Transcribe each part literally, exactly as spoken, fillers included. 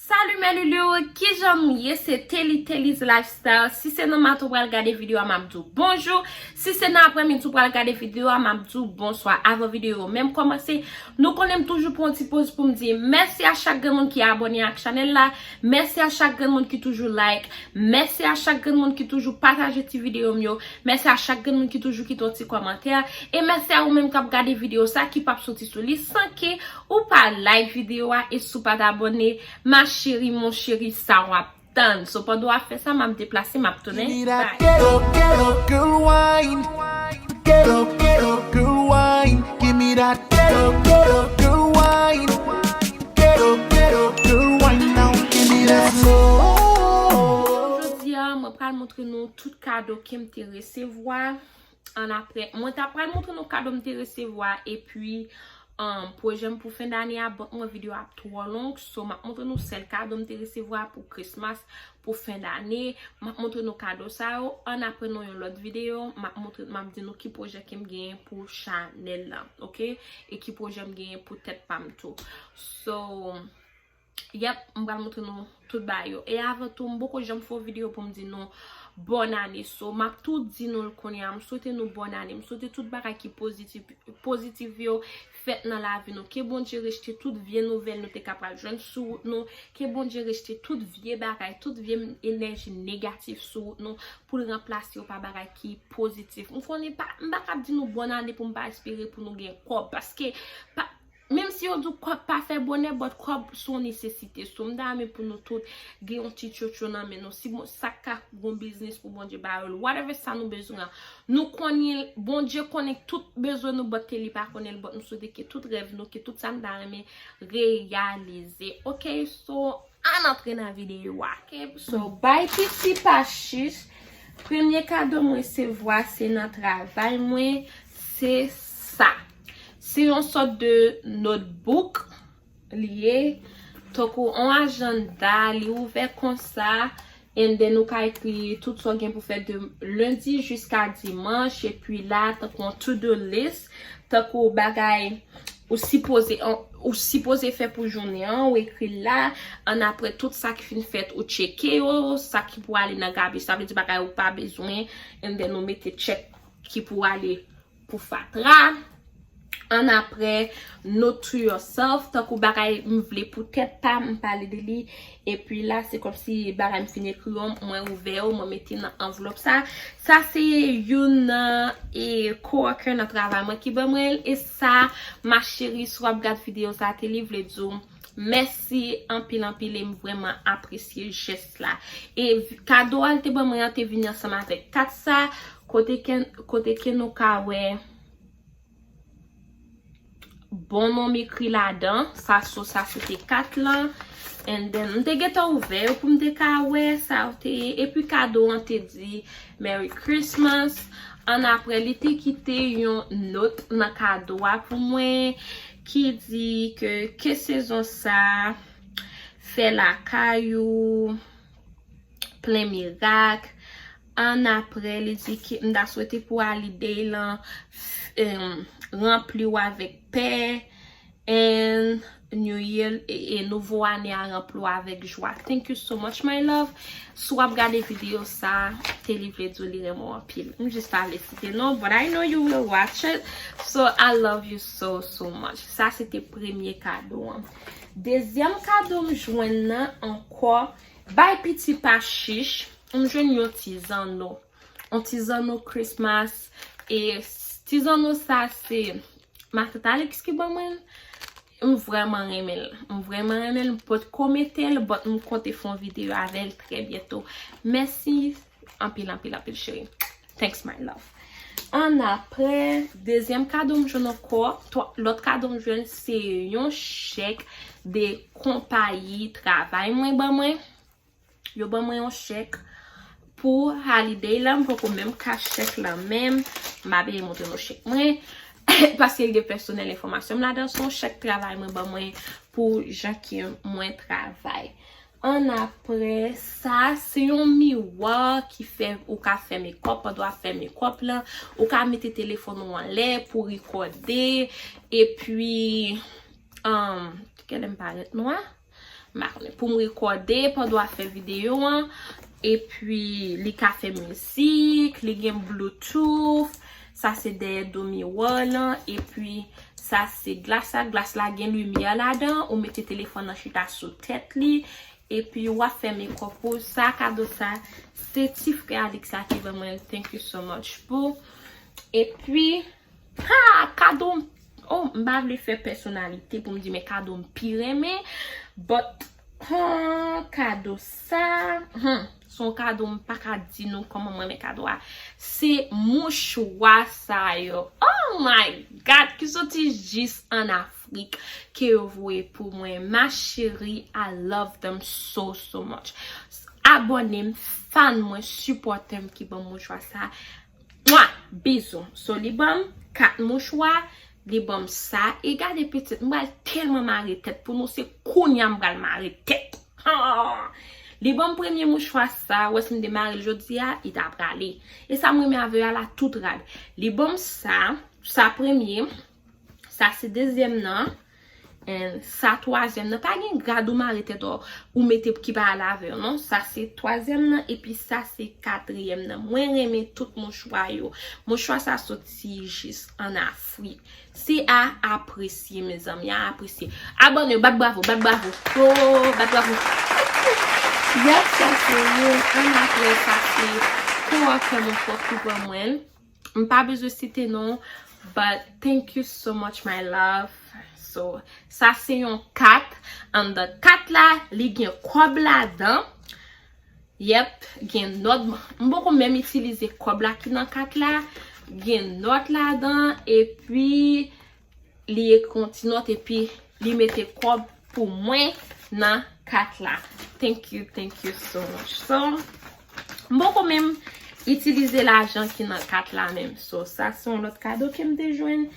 Salut mes loulous, kijan nou ye? Se Telly, Telly's Lifestyle. Si se nan maten ou pral gade videyo a, m ap di w bonjou. Si se nan aprèmidi ou pral gade videyo a, m ap di w bonswa. Avan videyo menm kòmanse, nou konnen m toujou pran yon ti poz pou m di mèsi a chak grenn moun ki abòne ak chanèl la. Mèsi a chak grenn moun ki toujou like. Mèsi a chak grenn moun ki toujou pataje ti videyo m yo. Mèsi a chak grenn moun ki toujou kite yon ti kòmantè. E mèsi a ou menm k ap gade videyo sa ki p ap soti sou li san ke ou pa like videyo a e si w pa t abòne. Ma chérie, mon chéri, sa w ap tann. So, pandan w ap fè sa, m ap deplase, m ap tounen. Give me that ghetto, ghetto girl wine. Ghetto, ghetto girl wine. Give me that ghetto, ghetto girl wine. Ghetto, ghetto girl wine now. Give me that slow. Jodi a, mwen pral montre nou tout kado ke m te resevwa. Annapre, mwen ta pral montre nou kado m te resevwa, epi, um, pwojè m pou fen dane a, but mwen videyo a ap twò long, so m ap montre nou sèl kado m te resevwa pou Christmas, pou fen dane. M ap montre nou kado sa yo, annapre nan yon lòt videyo, m ap montre, m ap di nou ki pwojè ke m genyen pou chanèl la, oke? E ki pwojè m genyen pou tèt pa m tou. So, yep, m pral montre nou tout bagay yo. E avan tou, m poko janm fè yon videyo pou m di nou bòn ane. So, m ap tou di nou l kounye a. M swete nou bòn ane. M swete tout bagay ki pozitif, pozitif yo fèt nan lavi nou. Ke Bondye rejte tout vye nouvèl nou te ka pral jwenn sou wout nou. Ke Bondye rejte tout vye bagay, tout vye enèji negatif sou wout nou, pou l ranplase yo pa bagay ki pozitif. M konnen pa, m pa kab di nou bòn ane pou m pa espere pou nou gen kòb, paske pa, menm si yo di w kòb pa fè bonè, but kòb se yon nesesite. So, m ta renmen pou nou tout gen yon ti tchotcho nan men nou. Si bon, sa k ka gon biznis pou Bondye ba yo l, whatever sa nou bezwen an. Nou konnen, Bondye konnen tout bezwen nou, but ke li pa konnen l, but m swete ke tout rèv nou, ke tout sa n ta renmen reyalize. Oke, so, ann antre nan videyo a. Oke, so, bay piti pa chich. Premye kado m resevwa, se nan travay mwen, se sa. Se yon sòt de notebook li ye. Tankou yon ajanda, li ouvè konsa. And then ou ka ekri tout sa w gen pou fè de lendi jiska dimanch. Epi la, tankou yon to-do list. Tankou bagay ou sipoze, ou sipoze fè pou jounen an, ou ekri l la. Annapre, tout sa ki fin fèt, ou tcheke yo. Sa ki pou ale nan gabich, sa vle di bagay ou pa bezwen. And then ou mete tchèk ki pou ale pou fatra. Annapre, note to yourself, tankou bagay m vle pou tèt pa m, m pale de li. Epi la, se kòmsi bagay m fin ekri yo, mwen ouvè yo, mwen mete nan anvlòp sa. Sa se youn nan, e, coworker nan travay mwen ki ban mwen l. E sa, ma chérie, si w ap gad videyo sa, Telly, vle di w mèsi anpil, anpil, e m vrèman apresye jès la. E kado a l te ban mwen an te vini ansanm avèk kat sa, kote ke, kote ke nou ka wè bon non m ekri ladan. Sa, so, sa se te kat lan. And then, m te gentan ouvè yo pou m te ka wè sa yo te ye. Epi kado an te di Merry Christmas. Annapre, li te kite yon nòt nan kado a pou mwen ki di ke, ke sezon sa fè lakay ou plen mirak. Annapre, li di ke m ta swete pou holiday lan, em, ranpli w avèk pè, and New Year, e, e nouvo ane a ranpli w avèk jwa. Thank you so much, my love. Si w ap gade videyo sa, Telly vle di w li renmen w anpil. M jis pa vle site non, but I know you will watch it. So, I love you so, so much. Sa, se te premye kado an. Dezyèm kado m jwenn nan ankò, bay piti pa chich, m jwenn yon ti zanno. Yon ti zanno Christmas. E s-, ti zanno sa se Matant Alex ki ban mwen l. M vrèman renmen l. M vrèman renmen l. M potko mete l, but m konte fè yon videyo avè l trè byento. Mèsi anpil, anpil, anpil, cheri. Thanks, my love. Annapre, dezyèm kado m jwenn ankò, twa-, lòt kado m jwenn, se yon chèk de konpayi travay mwen ban mwen. Yo ban mwen yon chèk pou holiday la, m poko menm ka chèk la menm. M pa bezwen montre nou chèk mwen, paske l gen pèsonèl enfòmasyon m ladan. Se yon chèk travay mwen ban mwen pou jan ke mwen travay. Annapre sa, se yon miwa ki fè, ou ka fè mekòp, pandan w ap fè mekòp lan, ou ka mete telefòn ou anlè pou rekòde, epi, um, kilè m parèt nwa? m pa konnen, pou m rekòde pandan w ap fè videyo an. Epi, li ka fè mizik, li gen Bluetooth. Sa se dèyè do miwa lan. Epi, sa se glas la. Glas la gen limyè ladan. Ou mete telefòn nan chita sou tèt li. Epi, w ap fè mekòp ou. Sa, kado sa, se ti frè Alex la ki ban mwen l. Thank you so much, boo. Epi, ha, kado m, oh, m pa vle fè pèsonalite pou m di, men kado m pi renmen, but, hmm, kado sa, hmm, se yon kado m pa ka di nou kòman mwen renmen kado a. Se mouchwa sa yo. Oh my God, ki soti jis an Afrik, ke yo voye pou mwen. Ma chérie, I love them so, so much. Abòne m, fan mwen, sipòte m ki ban m mouchwa sa. Mwa, bizou. So, li ban m kat mouchwa, li ban m sa. E gade pitit, m pral tèlman mare tèt pou nou, se kounye a m pral mare tèt. Ha! Li ban m premye mouchwa sa, wè si m te mare l jodi a, li ta prale. E sa m renmen avè yo a la tout rad. Li ban m sa, sa premye, sa se dezyèm nan, and sa twazyèm nan. Pa gen rad ou mare tèt ou, ou mete ki pa al avè w, non. Sa se twazyèm nan, epi sa se katriyèm nan. Mwen renmen tout mouchwa yo. Mouchwa sa soti jis an Afrik. Se a apresye, mezanmi, a apresye. Abòne, bat bravo, bat bravo. Oh, bat bravo. Yes, sa se youn. Ann apre sa se Coworker mwen pwòp ki ban mwen l. M pa bezwen site non, but thank you so much, my love. So, sa se yon kat. And the kat la, li gen kòb ladan. Yep, gen nòt. M poko menm itilize kòb la ki nan kat la. Gen nòt ladan, epi li ekri yon ti nòt, epi li mete kòb pou mwen nan kat la. Thank you, thank you so much. So, m poko menm itilize lajan ki nan kat la menm. So, sa se yon lòt kado ke m te jwenn.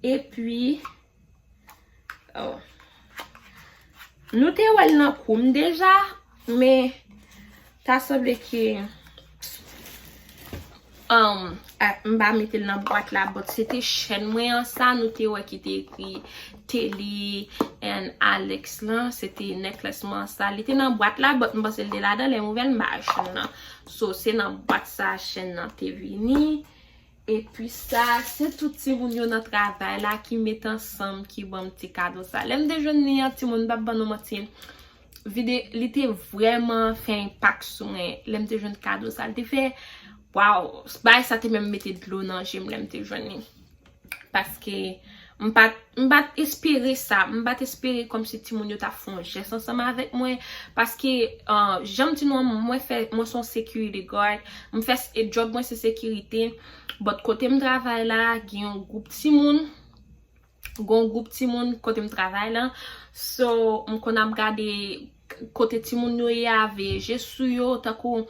Epi, oh. Nou te wè l nan kou m deja, men ta sanble ke, um, a, m pa mete l nan bwat la, but se te chèn mwen an sa, nou te wè ki te ekri Telly and Alex lan, se te necklace mwen an sa. Li te nan bwat la, but m panse l te ladan, lè m ouvè l, m pa wè chèn nan. So, se nan bwat sa chèn nan te vini. Epi sa, se tout timoun yo nan travay la ki met ansanm, ki ban m ti kado sa. Lè m te jwenn li an, timoun, m p ap ban nou manti, vide, li te vrèman fè enpak sou mwen. Lè m te jwenn kado sa, li te fè, waw, bagay sa te menm mete dlo nan je m lè m te jwenn li. Paske m pa t, m pa t espere sa. M pa t espere kòmsi timoun yo t ap fè yon jès ansanm avèk mwen. Paske, uh, jan m di nou an, mwen fè, mwen se yon security guard. M fè s-, e job mwen se sekirite. But kote m travay la, gen yon gwoup timoun. Gen yon gwoup timoun kote m travay la. So, m konn ap gade kote timoun yo ye a, veye je sou yo, tankou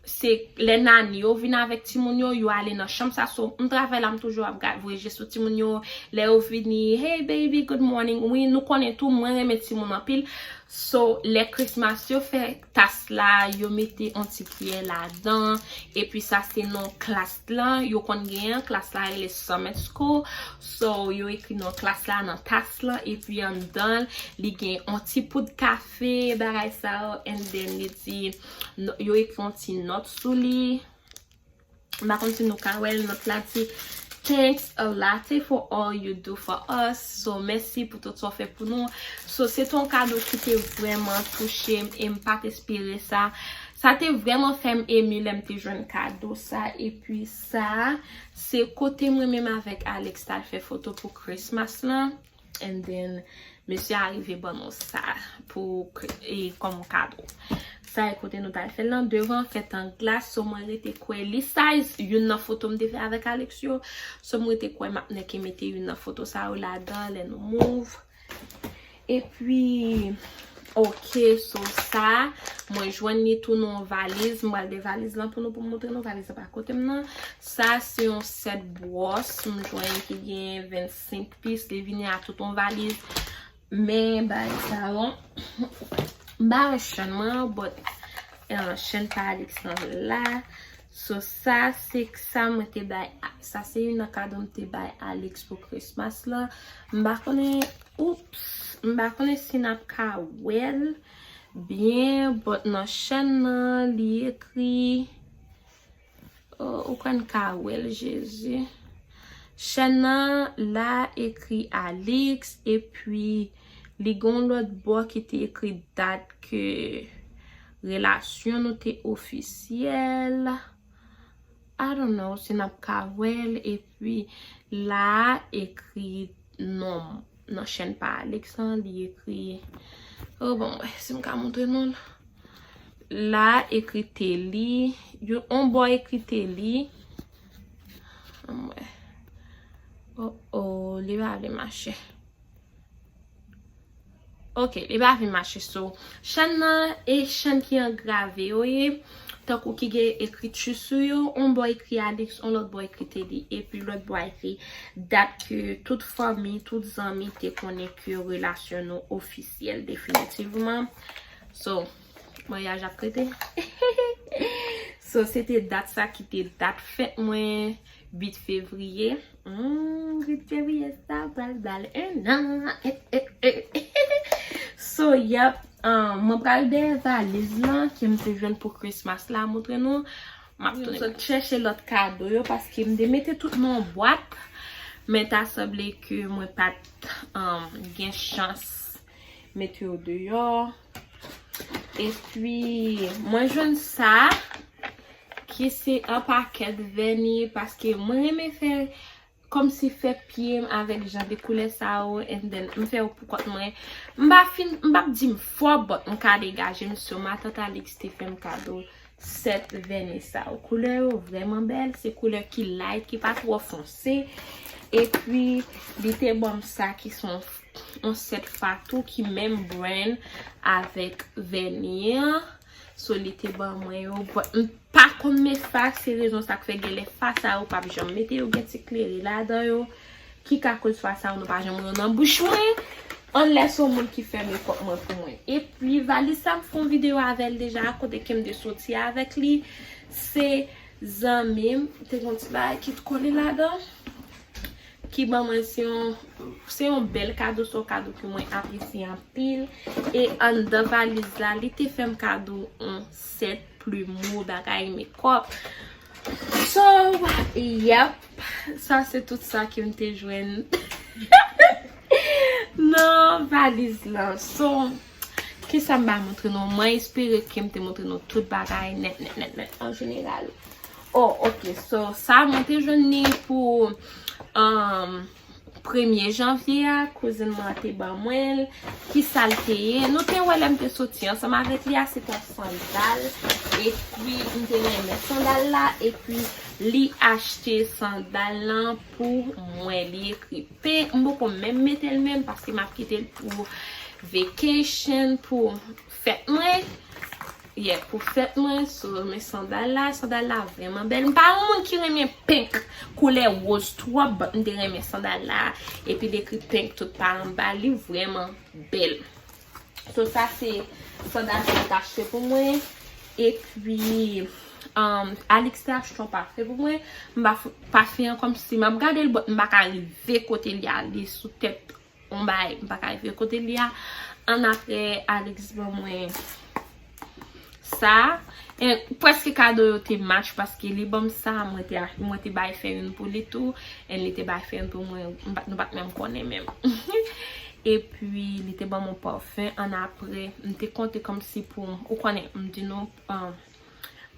se lè nani yo vin avèk timoun yo, yo ale nan chanm sa. So, m travay la, m toujou ap ga-, veye je sou timoun yo. Lè yo vini, "Hey baby, good morning." Wi, nou konnen tou, mwen renmen timoun anpil. So, lè Christmas yo fè tas la, yo mete yon ti kiyè ladan. Epi sa se non klas la, yo konn genyen, klas la rele Summit School. So, yo ekri non klas la nan tas la, epi anndan l, li gen yon ti poud kafe, bagay sa yo, and then li di, n-, yo ekri yon ti nòt sou li. M pa konn si nou ka wè l, nòt la di, "Thanks a lot for all you do for us." So, mèsi pou tout sa w fè pou nou. So, se te yon kado ki te vrèman touche m e m pa t espere sa. Sa te vrèman fè m emi lè m te jwenn kado sa. Epi sa, se kote mwen menm avèk Alex t al fè foto pou Christmas lan. And then, mesye a rive ban nou sa pou k-, e, kòm kado. Sa e kote nou t al fè l lan, devan fè tan glas, so mwen rete kwè li size youn nan foto m te fè avèk Alex yo. So mwen rete kwè m ap nèke mete youn nan foto sa yo ladan lè nou move. Epi, ok, so sa, mwen jwenn li tou nan yon valiz. M pral de valiz lan pou nou, pou m montre nou valiz lan pa kote m nan. Sa se yon sèt bwòs m jwenn ki gen vennsenk pis, li vini a tout yon valiz. Men bagay sa yo, m pa wè chèn mwen an, but, eh, chèn pa Alex lan la. So, sa se sa mwen te bay, sa se youn nan kado m te bay Alex pou Christmas lan. M pa konnen, oops, m pa konnen si n ap ka wè l. Byen, but nan chèn nan, li ekri, oh, ou kwè n ka wè l, Jezi. Chèn nan la ekri Alix, epi li gen yon lòt bò ki te ekri dat ke relasyon nou te ofisyèl. I don't know si n ap ka wè l, epi la a ekri non m nan chèn pa Alix lan, li ekri, oh, bon, wè, si m ka montre nou l. La a ekri Teli, yon, yon bò ekri Teli. Ann wè. Oh, oh, li pa vle mache. Ok, li pa vin mache sou chèn nan, e chèn ki angrave yo ye, tankou ki gen ekriti sou yo, yon bò ekri Alix, yon lòt bò ekri Teli, epi lòt bò ekri dat ke tout fanmi, tout zanmi te konnen ke relasyon nou ofisyèl definitivman. So, maryaj ap rete. So, se te dat sa ki te dat fèt mwen, uit fevriye. Hmm, uit fevriye sa pral bal en an. Eh, eh, eh. So, yep. Um, mwen pral dèyè valiz lan ke m te jwenn pou Christmas la, montre nou. M ap tounen. M sot chèche lòt kado yo paske m te mete tout nan yon bwat. Men ta sanble ke mwen pa t, um, gen chans mete yo deyò. Epi, mwen jwenn sa, ki se yon pakèt vèni, paske mwen renmen fè kòmsi fè pye m avèk jan de koulè sa yo, and then m fè yo pou kont mwen. M pa fin, m p ap di m fò, but m ka degaje m, so matant Alix te fè m kado sèt vèni sa yo. Koulè yo vrèman bèl, se koulè ki light, ki pa twò fonse. Epi, li te ban m sa ki se yon, yon sèt fatou ki menm brand avèk vèni an. So, li te ban mwen yo. But m pa konn met fa, se rezon sa k fè genlè fa sa yo p ap janm mete yo, gen ti klere ladan yo. Ki ka koz fa sa yo, nou pa janm wè yo nan bouch mwen. Unless yon moun ki fè makeup mwen pou mwen. Epi valiz sa m fè yon videyo avè l deja, kote ke m te soti avèk li. Se zanmi m, te gen yon ti bagay ki t kole ladan. Ki ban mwen, se yon, se yon bèl kado, se yon kado ke mwen apresye anpil. E anndan valiz la, li te fè m kado yon sèt plimo, bagay makeup. So, yep, sa se tout sa ke m te jwenn nan valiz lan. So, kisa m ba montre nou? Mwen espere ke m te montre nou tout bagay nèt, nèt, nèt, nèt, an jeneral. Oh, ok. So, sa mwen te jwenn li pou, um, premye janvye a, kouzin mwen te ban mwen l. Kisa l te ye? Nou te wè lè m te soti ansanm avèk li a, se te yon sandal. Epi, m te renmen sandal la. Epi, li achte sandal lan pou mwen. Li ekri pen. M poko menm mete l menm paske m ap kite l pou vacation, pou fèt mwen. Yeah, pou fèt mwen, so, men sandal la, sandal la vrèman bèl. M pa yon moun ki renmen pink, koulè woz twòp, but m te renmen sandal la. Epi l ekri pink tout pa anba, li vrèman bèl. So, sa se sandal ke m t achte pou mwen. Epi, um, Alix te achte yon pafen pou mwen. M pa f-, pafen an kòmsi m ap gade l, but m pa ka rive kote li a, li sou tèt yon bagay, m pa ka rive kote li a. Annapre, Alix ban mwen sa. E prèske kado yo te match paske li ban m sa, mwen te, mwen te bay fè youn pou li tou, and li te bay fè youn pou mwen, m pa, nou pa t menm konnen menm. Epi, li te ban m yon pafen. Annapre, m te konte kòmsi pou, ou konnen, m di nou, um,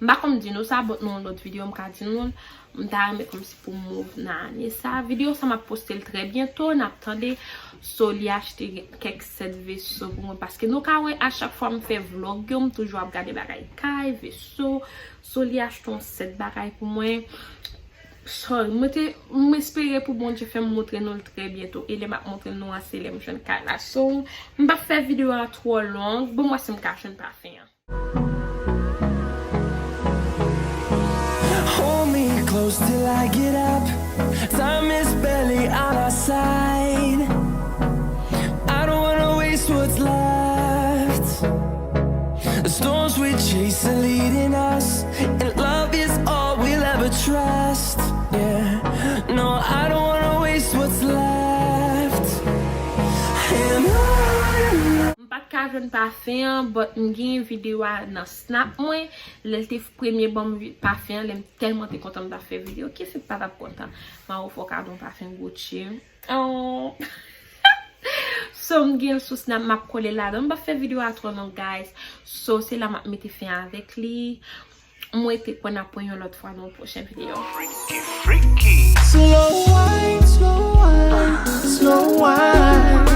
M pa konn di nou sa, but nan yon lòt videyo m ka di nou l. M ta renmen kòmsi pou move nan ane sa. Videyo sa m ap poste l trè byento, n ap tande. So, li achte kèk sèt veso pou mwen, paske nou ka wè a chak fwa m fè vlog yo, m toujou ap gade bagay kay, veso. So, li achte yon sèt bagay pou mwen. Sorry, mwen te, m espere pou Bondye fè m montre nou l trè byento. E lè m ap montre nou an, se lè m jwenn kay la. So, m p ap fè videyo a twò long. Bon, m wè si m ka jwenn pafen an. Hold me close till I get up. Time is barely on our side. I don't wanna waste what's left. The storms we chase are leading us, and love is all we'll ever trust. Yeah, no, I don't wanna waste what's left. And on M pa t ka jwenn pafen an, but m gen videyo a nan Snap mwen. Lè l te premye ban m vi- pafen an, lè m tèlman te kontan m t ap fè videyo. Kiyès ki pa t ap kontan? Maroon fò ka don pafen Gucci. Oh. So m gen l sou Snap, m ap kole ladan. M p ap fè videyo a twò long, guys. So se la m ap mete fen avèk li. M wete pou n ap pran yon lòt fwa nan yon pwochen videyo. Freaky, freaky. Slow wine, slow wine, slow wine.